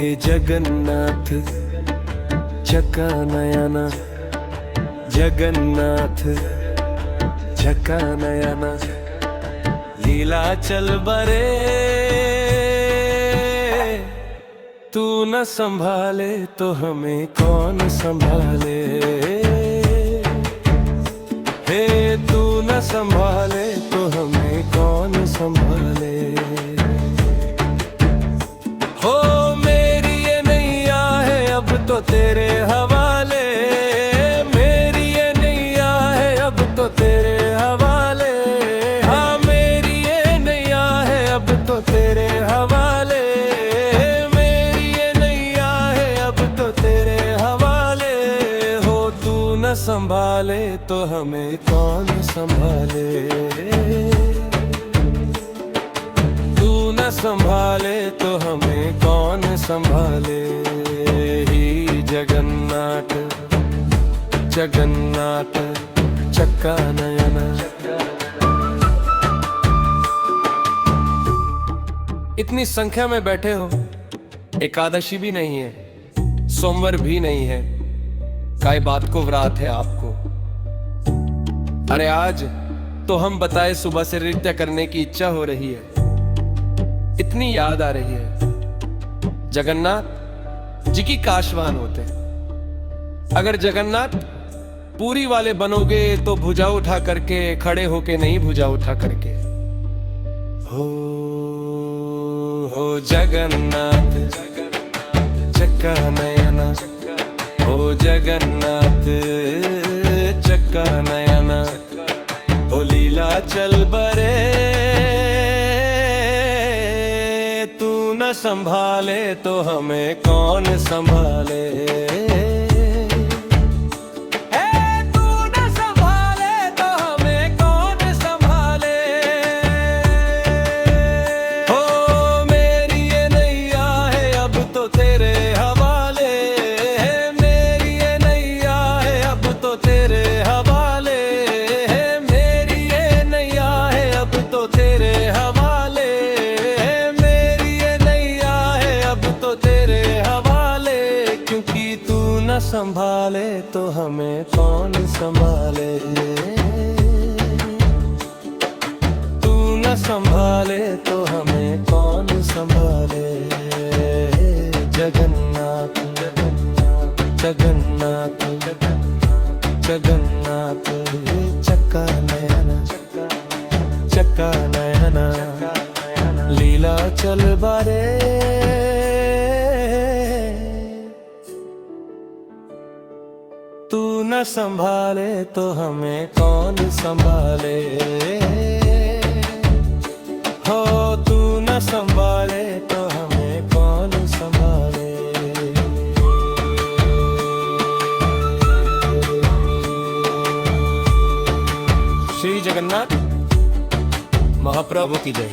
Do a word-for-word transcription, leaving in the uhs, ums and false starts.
हे जगन्नाथ चका नयना, जगन्नाथ चका नयना, लीला चल बरे। तू न संभाले तो हमें कौन संभाले? हे तू न संभाले तो हमें कौन संभाले? हो मेरी ये नैया है अब तो तेरे हवाले, मेरी ये नैया है अब तो तेरे हवाले। हाँ मेरी ये नैया है अब तो तेरे हवाले, मेरी ये नैया है अब तो तेरे हवाले। हो तू न संभाले तो हमें कौन संभाले? तू न संभाले तो हमें कौन संभाले? हे जगन्नाथ, जगन्नाथ चका नयना। इतनी संख्या में बैठे हो, एकादशी भी नहीं है, सोमवार भी नहीं है, काय बात को व्रत है आपको? अरे आज तो हम बताए सुबह से नृत्य करने की इच्छा हो रही है, इतनी याद आ रही है। जगन्नाथ जी की काशवान होते। अगर जगन्नाथ पूरी वाले बनोगे तो भुजा उठा करके, खड़े होके नहीं, भुजा उठा करके। हो, हो जगन्नाथ चका नयना, हो जगन्नाथ चका नयना, हो लीला चल बरे। तू न संभाले तो हमें कौन संभाले? हे तू न संभाले तो हमें कौन संभाले? हो मेरी ये नैया है अब तो तेरे हवाले, हे मेरी ये नैया है अब तो तेरे हवाले, हे मेरी ये नैया है अब तो तेरे हवाले, हे मेरी ये नैया है अब तो तेरे हवाले। क्योंकि तू न संभाले तो हमें कौन संभाले? तू न संभाले तो हमें कौन संभाले? जगन्नाथ, जगन्नाथ, जगन्नाथ चका नयना, चका नयना लीला चल बरे। तू न संभाले तो हमें कौन संभाले? हो तू न संभाले तो हमें कौन संभाले? श्री जगन्नाथ महाप्रभु की जय।